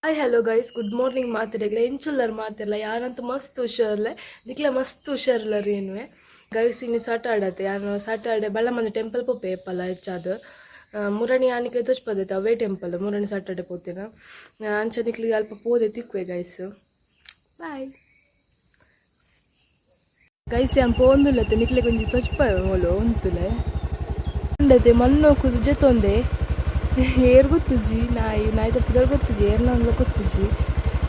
Hi, hello guys, good morning. ಮಾತೆರೆಗ್ಲ ಎಂಚುಲ್ಲರ್ ಮಾತೆರ್ಲ? ಯಾನಂತೂ ಮಸ್ತ್ ಹುಷಾರ್ಲೆ, ನಿಕ್ಲೆ ಮಸ್ತ್ ಹುಷಾರ್ಲರ್ ಏನುವೆ. ಗೈಸ್, ಇನಿ ಸಾಟರ್ಡೆ. ಯಾನ್ ಸಾಟರ್ಡೆ ಬಳ್ಳಮಂದಿ ಟೆಂಪಲ್ ಪೋಪೆ ಏಪಲ ಹೆಚ್ಚಾದ್. ಮುರಣಿ ಆನಿಕ್ಲೆ ತೋಜ್ಪದೈತೆ ಅವೇ ಟೆಂಪಲ್. ಮುರಣಿ ಸಾಟರ್ಡೆ ಪೋತಿನ. ಅಂಚ ನಿಕ್ಲಿಗೆ ಅಲ್ಪ ಪೋದೆ ತಿಕ್ಕುವೆ. Guys, bye. ಗೈಸ್, ಯಾನ್ ಪೋಂದುಲ್ಲತೆ, ನಿಕ್ಲೆ ಒಂಜಿ ತೋಜ್ಪಾವೆ. ಮೋಲು ಉಂತುಲೆ ಉಂಡತೆ ಮಣ್ಣು ಕುದು ಜೆತ್ತೊಂದೆ. ಏರ್ ಗೊತ್ತುಜಿ, ನಾಯಿ, ನಾಯಿದ ಪುದರ್ ಗೊತ್ತುಜಿ, ಏರ್ನಂದ್ಲ ಗೊತ್ತುಜಿ.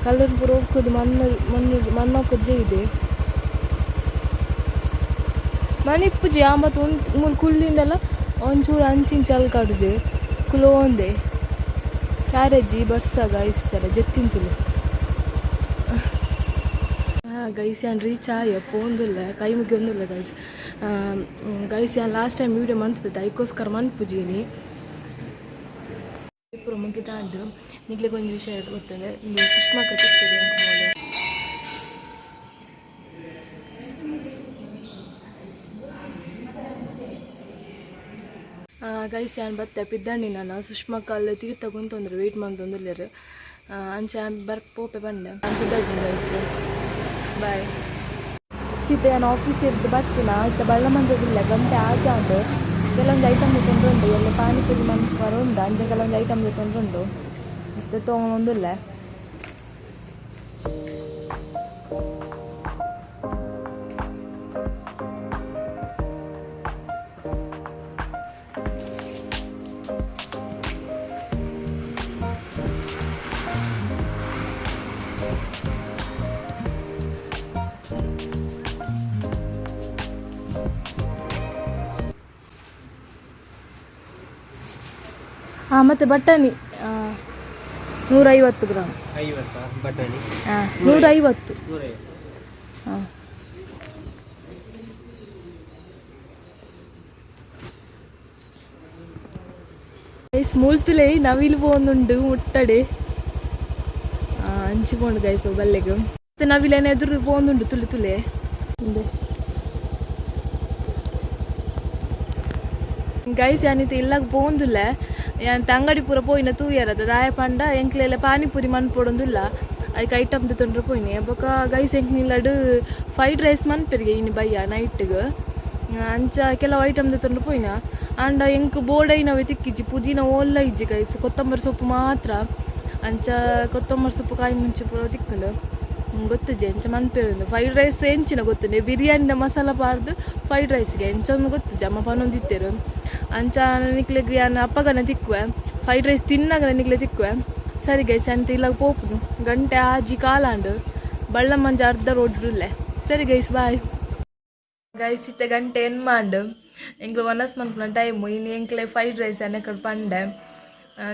ಕಲರ್ ಪೂರ ಒಕ್ಕುದು ಮಣ್ಣು ಮಣ್ಣು ಮಣ್ಣು ಇದೆ ಇದೆ. ಮಣಿಪ್ಪುಜಿ. ಆ ಮತ್ತು ಉಂತ್ ಮೂಲು ಕುಲ್ಲಿಂಡಲ ಒಂಚೂರು ಅಂಚಿಂಚಿ ಅಲ್ಕಾಡುಜೆ, ಕುಲೋಂದೆ ಕ್ಯಾರೇಜಿ ಬರ್ಸ. ಗೈಸ್, ಅಲ್ಲ ಜೆತ್ತಿಂತುಲು. ಗೈಸ್, ಯಾನ್ ರೀಚ್ ಆಯ, ಪೋಂದುಲ್ಲ, ಕೈ ಮುಗಿಯೊಂದುಲ್ಲ. ಗೈಸ್, ಗೈಸ್, ಯಾನ್ ಲಾಸ್ಟ್ ಟೈಮ್ ವೀಡಿಯೋ ಮಂತದೆ, ಐಕೋಸ್ಕರ ಮನ್ಪುಜೀನಿ. ಪೂರ ಮುಗಿದಾಂಡು. ನಿಕ್ಲೆಗ್ ಒಂಜಿ ವಿಷಯ ಗೊತ್ತುಂಡು, ಇಂದು ಸುಷ್ಮಾ ಕಟ್ಟಿಸ್ತದೆ ಅಂಕ ಮೋಲು. ಗೈಸ್, ಯಾನ್ ಬತ್ತೆ ಪಿದ್ದಾಂಡಿ ನಾನು. ಸುಷ್ಮಾ ಕಲ್ ತೀರ್ಥ ಕುಂತೊಂದ್ರು, ವೆಯ್ಟ್ ಮಂತೊಂದುಲ್ಲೆರ್. ಅಂಚ ಯಾನ್ ಬರ್ ಪೋಪೆ ಪಂಡೆ. ಯಾನ್ ಪಿದಾಡ್ಪುಂಡು. Guys, boy. ಸೀತೆ, ಯಾನ್ ಆಫೀಸ್ ಇರ್ದು ಬತ್ತಿನ ಇತ್ತೆ ಬಳ್ಳಮಂಜದಿಲ್ಲ. ಗಂಟೆ ಆಜಾಂಡ್. ಕೆಲವೊಂದು ಐಟಮ್ ತೊಂದುಂಡು ಎಲ್ಲ. ಪಾನಿಪುರಿ ಮನ್ಪರ ಉಂಡು. ಅಂಚ ಕೆಲವೊಂದು ಐಟಮ್ ತೊಂದುಂಡು ಇಷ್ಟ ತೊಗೊಂಡುಲ್ಲ. ಹಾಂ, ಮತ್ತು ಬಟಾಣಿ 150 ಗ್ರಾಮ್. 50 ಬಟಾಣಿ? ಹಾಂ, 150. 150. ಹಾಂ ಗೈಸ್, ಮೂಲ್ತುಲೆ ನವಿಲು ಪೋಂದುಂಡು ಮುಟ್ಟಡೆ. ಅಂಚಿ ಪೋಂಡು ಗೈಸ್ ಬಲ್ಲೆಗ್. ಮತ್ತೆ ನವಿಲೇನ ಎದುರು ಪೋಂದುಂಡು, ತುಲೆ ತುಲೆ ಇಂದೆ. ಗೈಸ್, ಯಾನಿತ ಇಲ್ಲಾಗ ಪೋಂದುಲ್ಲ. ಯಾನ್ ತಂಗಡಿ ಪೂರ ಪೋಯಿನ ತೂಯರದ ದಾಯ ಪಂಡ ಎಂಕ್ಲೆಲ್ಲ ಪಾನಿಪುರಿ ಮನ್ಪೊಡೊಂದುಲ್ಲ, ಐಕ್ ಐಟಮ್ ತೊಂದ್ರೆ ಪೋಯಿನಿ. ಬೊಕ ಗೈಸ್, ಎಂಕ್ ನಿಲ್ಲಡ್ ಫ್ರೈಡ್ ರೈಸ್ ಮನ್ಪೆರಿಗೆ ಇನಿ ಬಯ್ಯ ನೈಟ್ಗ್. ಅಂಚ ಕೆಲವು ಐಟಮ್ ತೊಂದ್ರೆ ಪೋಯಿನ. ಆಂಡ ಎಂಕ್ ಬೋಡೈನವೆ ತಿಕ್ಕಿಜ್ಜಿ. ಪುದೀನ ಓಲ್ಲ ಇಜ್ಜಿ ಗೈಸ್, ಕೊತ್ತಂಬರಿ ಸೊಪ್ಪು ಮಾತ್ರ. ಅಂಚ ಕೊತ್ತಂಬರಿ ಸೊಪ್ಪು, ಕಾಯಿ ಮುಂಚಿ ಪೂರ ತಿಕ್ಕುಂಡು. ಗೊತ್ತುಜಿ ಎಂಚ ಮನ್ಪೆರಂದು ಫ್ರೈಡ್ ರೈಸ್. ಎಂಚಿನ ಗೊತ್ತುಂಡೆ, ಬಿರಿಯಾನಿದ ಮಸಾಲ ಪಾರ್ದು ಫ್ರೈಡ್ ರೈಸ್ಗೆ ಎಂಚ ಒಂದು ಗೊತ್ತುಜಿ. ಅಮ್ಮ ಪನೊಂದಿತ್ತೆರು. ಅಂಚ ನಿಕ್ಲೆಗ್ ಯಾನ್ ಅಪ್ಪಗನ ತಿಕ್ಕುವೆ, ಫ್ರೈಡ್ ರೈಸ್ ತಿನ್ನಾಗ ನಿಕ್ಲೆ ತಿಕ್ಕುವೆ. ಸರಿ ಗೈಸ್, ಅಂತ ಇಲ್ಲಾಗ ಪೋಪುನು. ಗಂಟೆ 6:15 ಆಂಡು. ಬಳ್ಳಮಂಜ ಅರ್ಧ ರೋಡ್ ಉಲ್ಲೆ. ಸರಿ ಗೈಸ್, ಬಾಯ್. ಗೈಸ್, ಇತ್ತೆ ಗಂಟೆ 8 ಆಂಡು. ಎಂಕ್ಲು ವನಸ್ ಮನ್ಪುನ ಟೈಮು. ಇನ್ನು ಎಂಕ್ಲೆ ಫ್ರೈಡ್ ರೈಸ್ ಅನೆಕಡ್ ಪಂಡೆ.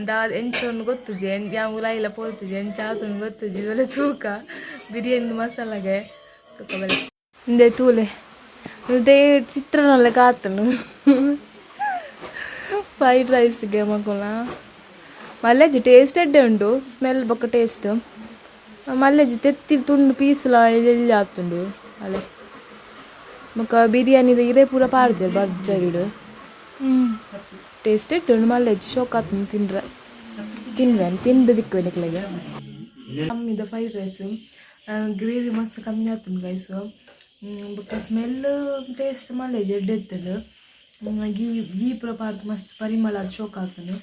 ದಾ ಎಂಚ ಒಂದು ಗೊತ್ತುಜಿ, ಯಾವ ಉಲಾಯಿಲ ಪೋತುಜಿ, ಎಂಚ ಆತುಂಡು ಗೊತ್ತುಜಿ. ಒಲೆ ತೂಕ, ಬಿರಿಯಾನಿ ಮಸಾಲಾಗೆ ತೂಕ ಬಲೆ. ಇಂದೆ ತೂಲೆ, they ಚಿತ್ರಾನ್ನಲೆ ಕಾತನು ಫ್ರೈಡ್ ರೈಸ್ಗೆ ಮಗುಲ. ಮಲ್ಲೆಜಿ, ಟೇಸ್ಟ್ ಎಡ್ಡೆ ಉಂಡು, ಸ್ಮೆಲ್ ಬೊಕ್ಕ ಟೇಸ್ಟ್ ಮಲ್ಲೆಜಿ. ತೆತ್ತಿ ತುಂಡು ಪೀಸ್ಲ ಎಲ್ಲಿ ಆತುಂಡು ಅಲೆ. ಬೊಕ್ಕ ಬಿರಿಯಾನಿದ ಇರೆ ಪೂರ ಪಾಡ್ದೆರ್ ಭರ್ಜರಿಡ್. ಟೇಸ್ಟ್ ಎಡ್ಡೆ ಉಂಡು, ಮಲ್ಲೆಜಿ, ಶೋಕ್ ಆತುಂಡು ತಿಂಡ್ರೆ. ತಿನ್ವೆ, ತಿಂದು ದಿಕ್ಕುವೆ ನಿಕ್ಲೆಗ್. ಕಮ್ಮಿದ ಫ್ರೈಡ್ ರೈಸ್, ಗ್ರೇವಿ ಮಸ್ತ್ ಕಮ್ಮಿ ಆತುಂಡು ಗೈಸ್. ಬೊಕ್ಕ ಸ್ಮೆಲ್, ಟೇಸ್ಟ್ ಮಲ್ಲೆಜಿ, ಎಡ್ಡೆ ಇತ್ತುಂಡು. ಗೀ ಗೀ ಪೂರ ಪಾರ್ದ್ ಮಸ್ತ್ ಪರಿಮಳ ಆದ್ ಶೋಕ್ ಆತುಂಡು.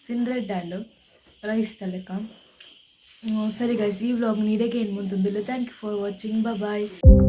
ತಿಂಡ್ರೆ ಎಡ್ಡೆ ಆಂಡ್ ರೈಸ್ ಲೆಕ್ಕ. ಸರಿ ಗೈಸ್, ಈ ವ್ಲಾಗ್ ಇಡೆಗೆ ಎಂಡ್ ಮಂತೊಂದುಲ್ಲೆ. Thank you for watching, bye.